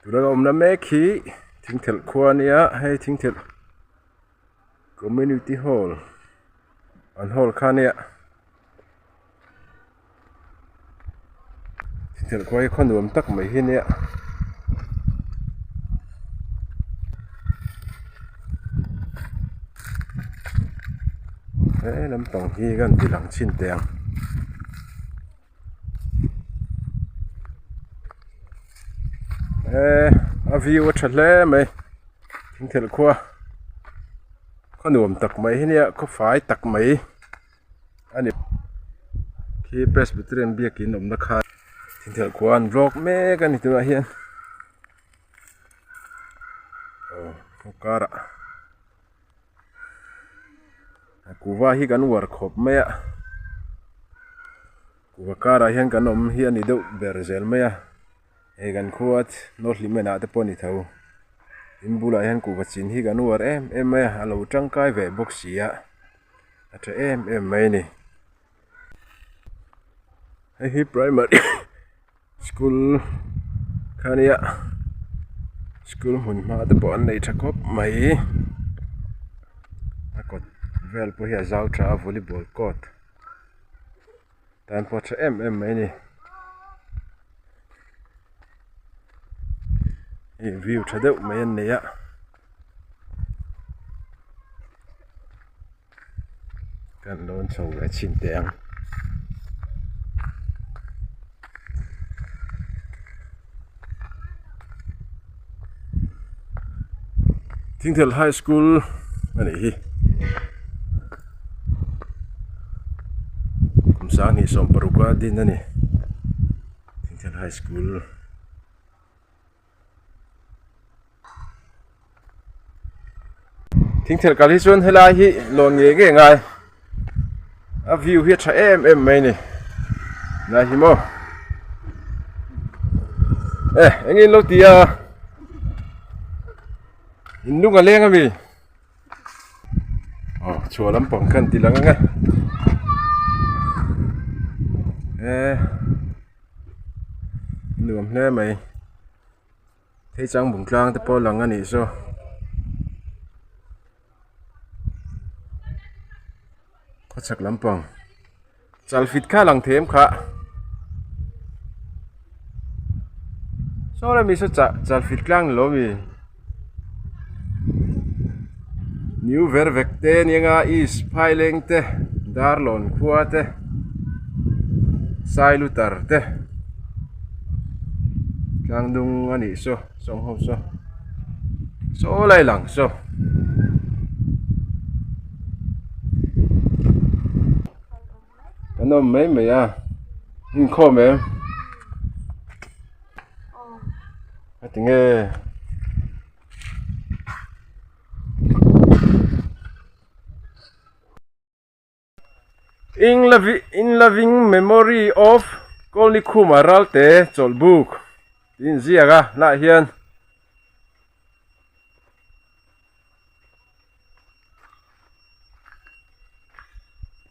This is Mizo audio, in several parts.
Tuna ka awmna mek hi thingthelh khua a nia hei thingthelh community hall an hall kha a nia thingthelh khua hi khaw nuam tak mai hi a nia. He lampang hi ka han ti lang chhin teh ang. Eee a view a tha hle mai thingthelh khua khaw nuam tak mai hi nia khaw fai tak mai a ni khi presbyterian biakin awmna kha thingthelh khua an vlog mek a ni tunah hian aw khaw karah kuhva hi kan uar khawp mai a kuhva karah hian kan awm hi a ni deuh ber zel mai a hei kan khua north hlimen ah te pawh a ni tho in bulah hian kuhva chin hi kan uar em em mai a a lo tangkai ve bawk si a a tha em em mai a ni hei hi primary School kha nia school hmun hma te pawh an nei tha khawp mai a kawt vel pawh hi a zau tha a volleyball court tan pawh a tha em em mai a ni hei view tha deuh mai an nei a. Kan lawn chho ve chhin teh ang. Thingthel High School a nih hi. Kum 2016 a din a ni. Thingthel High School. Thingthelh kal hi chuan helai hi lawn ngei ngei ngai a view hi a tha em em mai a ni lai hi maw e eng in lo ti a in lung a leng ami aw chhuah lampang khan ti lang ang e e. Nuam hle mai thei chang bung tlang te pawh a lang a nih chu khawchhak lampang chalfit kha a lang thei em kha saw lami saw chah chalfit tlang ni lo mi new ver vek te ania nga east phaileng te darlawn khua te sailutar te tlang dung a nih saw sawng ho saw saw lai lang saw. Kan awm mai mai a inkhawm em a ti nge in loving in loving memory of Kawlnikhuma Ralte chawlhbuk tih inziak a lah hian.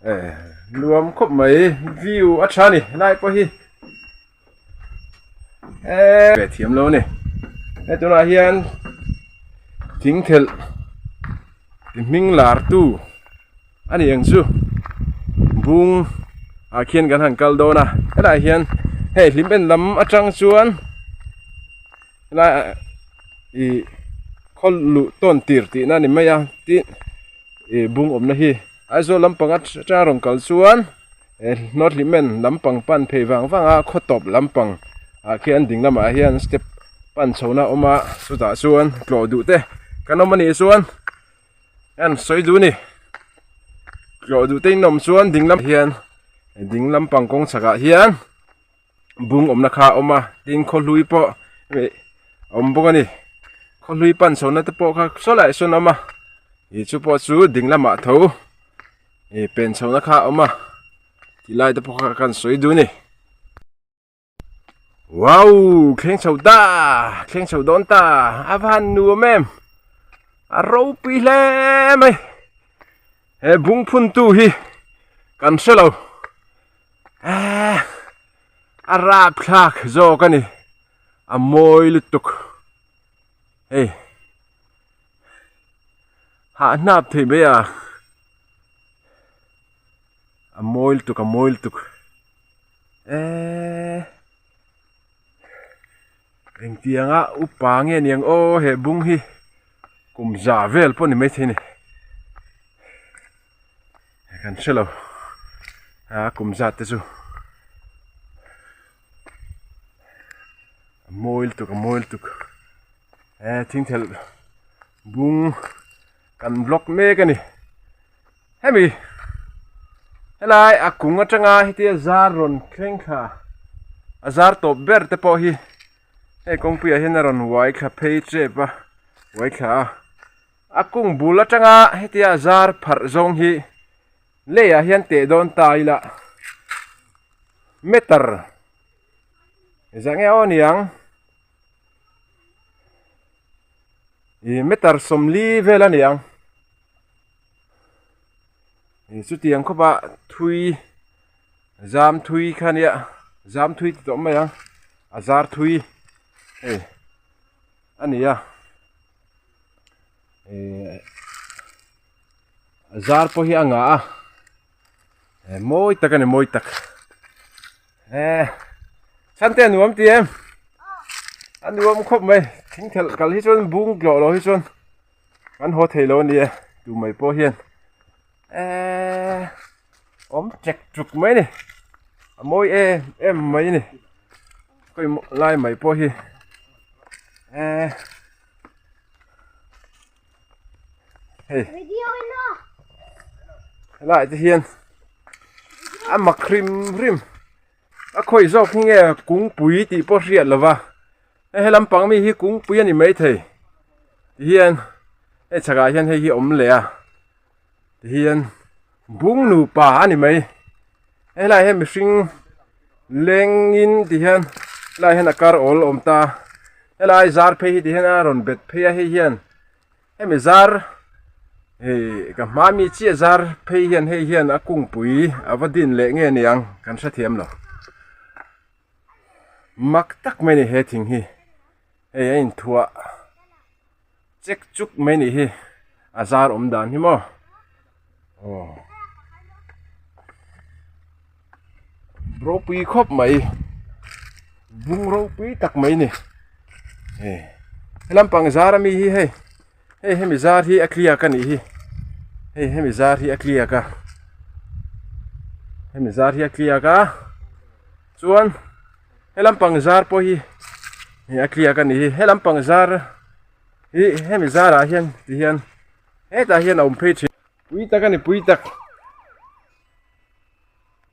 Eh nuam khawp mai view a tha a ni helai pawh hi eh ve thiam lo a ni he tunah hian thing thelh ti hming lar tu a ni ang chu bung ah khian kan han kal dawn a helaiah hian hei hlim en lam atang chuan. Helai ah ih khaw luh tawn tir tihna a ni mai a tin ih bung awmna hi Aizawl lampang atanga rawn kal chuan eh North Hlimen lampang pan phei vang vang a khaw tawp lampang ah khian ding lamah hian step pan chhohna a awm a chutah chuan tlawh duh te kan awm a nih chuan an sawi duh a ni tlawh duh te in awm chuan ding lam hian ding lampang kawng chhakah hian. Bung awmna kha a awm a tin khawhlui pawh ih a awm bawk a ni khawhlui pan chhohna te pawh kha saw laiah sawn a awm a ih chu pawh chu ding lamah tho ih pen chhohna kha a awm a ti lai te pawh kha kan sawi duh a ni wow thleng chho ta thleng chho dawn ta a va han nuam em a ropui hle mai he bung phun tu hi kan hre lo. Eee a rapthlak zawk a ni a mawi lutuk. Hei hah hnap thei mai a a mawi lutuk a mawi lutuk eeee engtianga upa nge niang aw he bung hi kum za vel pawh ni maithei a ni kan hre lo a kum zat te chu. A mawi lutuk a mawi lutuk he thingthelh bung kan block mek a ni hemi helai a kung atanga hetia zar rawn thleng thla a zar tawp ber te pawh hi hei kawngpuiah hian a rawn uai thla phei tep a uai thla a a kung bul atanga hetia zar pharh zawng hi. Leiah hian teh dawn ta ila meter zah nge aw niang ih meter sawmli vel a niang ih chutiang khawpa thui zam thui kha nia zam thui ti tawh mai ang a zar thui hei a ni a ih. Zar pawh hi a ngah a eh mawi tak a ni mawi tak eh chhan te a nuam ti em a nuam khawp mai thing thelh kal hi chuan bung tlawh loh hi chuan kan haw thei lo a ni e tu mai pawh hian eh awm chek chuk mai a ni a mawi em em mai a ni khawi lai mai pawh hi eh. Hei helai te hian a mak hrim hrim a khawi zawk hi nge kungpui tih pawh hriat lo va hei helam pang mi hi kungpui a ni maithei ti hian hei chhakah hian hei hi a awm leh a ti hian bung nupa a ni mai helai hian mihring lengin ti hian helai hian a kar awl a awm ta helai zar phei hi ti hian a rawn bet phei a hei hian hemi zar ih ka hma mi chiah zar phei hian hei hian a kungpui a va din leh nge niang kan hrethiam lo mak tak mai a ni he thing hi hei a inthuah. Chek chuk mai nih hi a zar awm dan hi maw aw ropui khawp mai bung ropui tak mai ni hei helam pang zar ami hi hei hei hemi zar hi a tliak a nih hi hei hemi zar hi a tliak a hemi zar hi a tliak a chuan helam pang zar pawh hi a tliak a nih hi helam pang zar hi hemi zarah hian ti hian hetah hian a awm phei thin pui tak a ni pui tak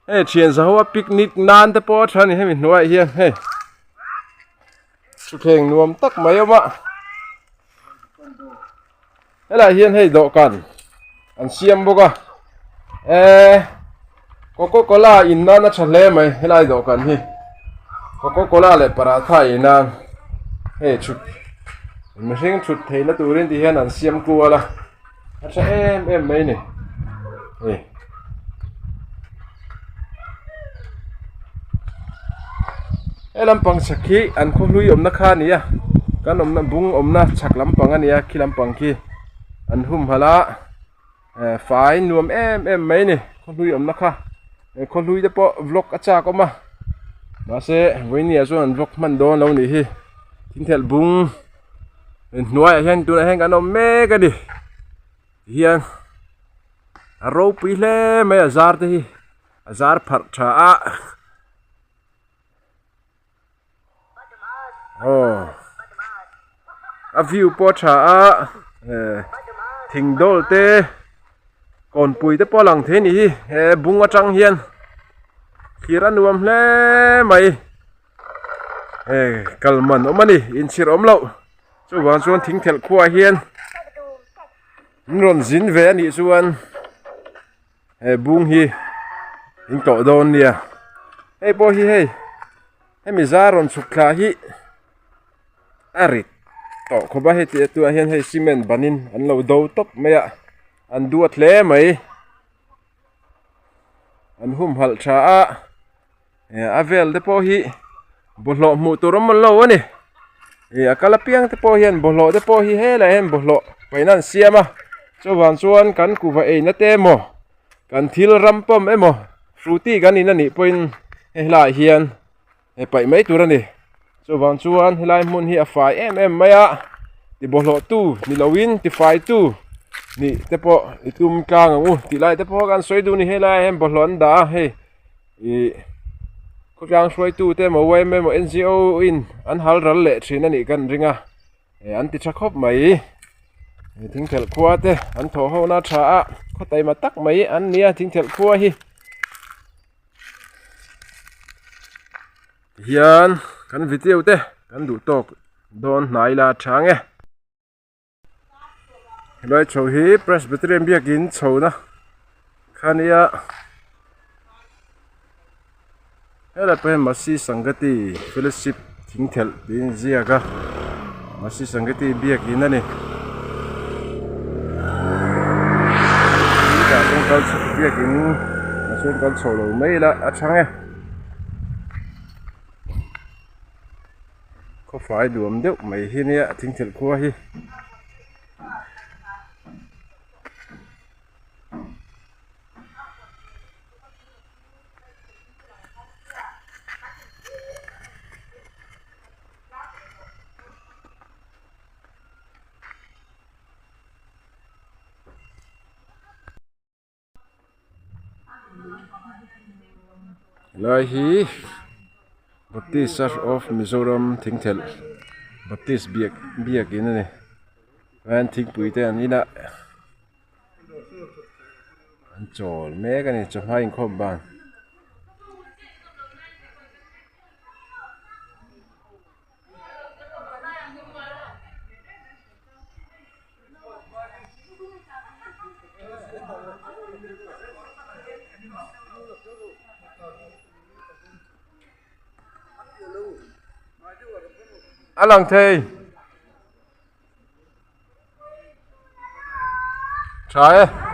hei thian za ho a picnic nan te pawh a tha a ni hemi hnuaiah hian hei thutthleng nuam tak mai a awm a Helaiah hian hei dawhkan an siam bawk a eee coca cola in nan a tha hle mai helai dawhkan hi coca cola leh paratha ei nan hei thut mihring thut theihna turin ti hian an siam kual a a tha em em mai a ni hei. He lampang chhak hi an khaw hlui awmna kha a ni a kan awmna bung awmna chhak lampang a ni a khi lampang khi an humhalh a eh fai nuam em em mai a ni khaw hlui awmna kha khaw hlui te pawh vlog a chak awm a mahse vawinia chuan an vlog hman dawn lo a nih hi thingthelh bung hnuaiah hian tunah hian kan awm mek a ni tihian a ropui hle mai a zar te hi a zar pharh tha a. Aw a view pawh a tha a eh thing dawl te kawnpui te pawh a lang thei a nih hi he bung atang hian thlir a nuam hle mai eh kal man awm a ni inchhir awm loh chuvang chuan thing thelh khuaah hian an rawn zin ve a nih chuan. He bung hi in tlawh dawn nia hei pawh hi hei hemi zar rawn chhuk thla hi a rit tawh khawp a hei tih tunah hian hei cement banin an lo do tawp mai a an duat hle mai an humhalh tha a a vel te pawh hi bawlhhlawh hmuh tur awm lo a ni. Ih a kal apiang te pawh hian bawlhhlawh te pawh hi helaiah hian bawlhhlawh paihna an siam a chuvang chuan kan kuhva eina te emaw kan thil ram pawm emaw frooti kan in anih pawhin hei helaiah hian he paih mai tur a ni chuvang chuan helai hmun hi a fai em em mai a ti bawlhhlawh tu ni loin ti fai tu nih te pawh i tum tlang ang u tih lai te pawh kan sawi duh a ni helaiah hian bawlhhlawh an dah a hei ih khawtlang hruaitu te emaw yma emaw ngo in an hal ral leh thin a nih ka an ring a eh an ti tha khawp mai thingthelh khua te an thawh ho na tha a khaw taima tak mai an nia thingthelh khua hi tihian kan video te kan duh tawk dawn hnai la tha ang e. Helai chho hi Presbyterian biakin chhona kha nia helai pawh hian Masi Sangati fellowship thing thelh tih a inziak a Masi Sangati biakin a ni tah chuan kal chho biakin ah chuan kal chho lo mai ila a tha nge. Khawfai duam deuh mai hi nia thingthelh khua hi. Helai hi Baptist Church of Mizoram thingthelh Baptist biak biakin a ni chuan thingpui te an in a an chawl mek a ni chawhma inkhawm ban. A lang thei tha e.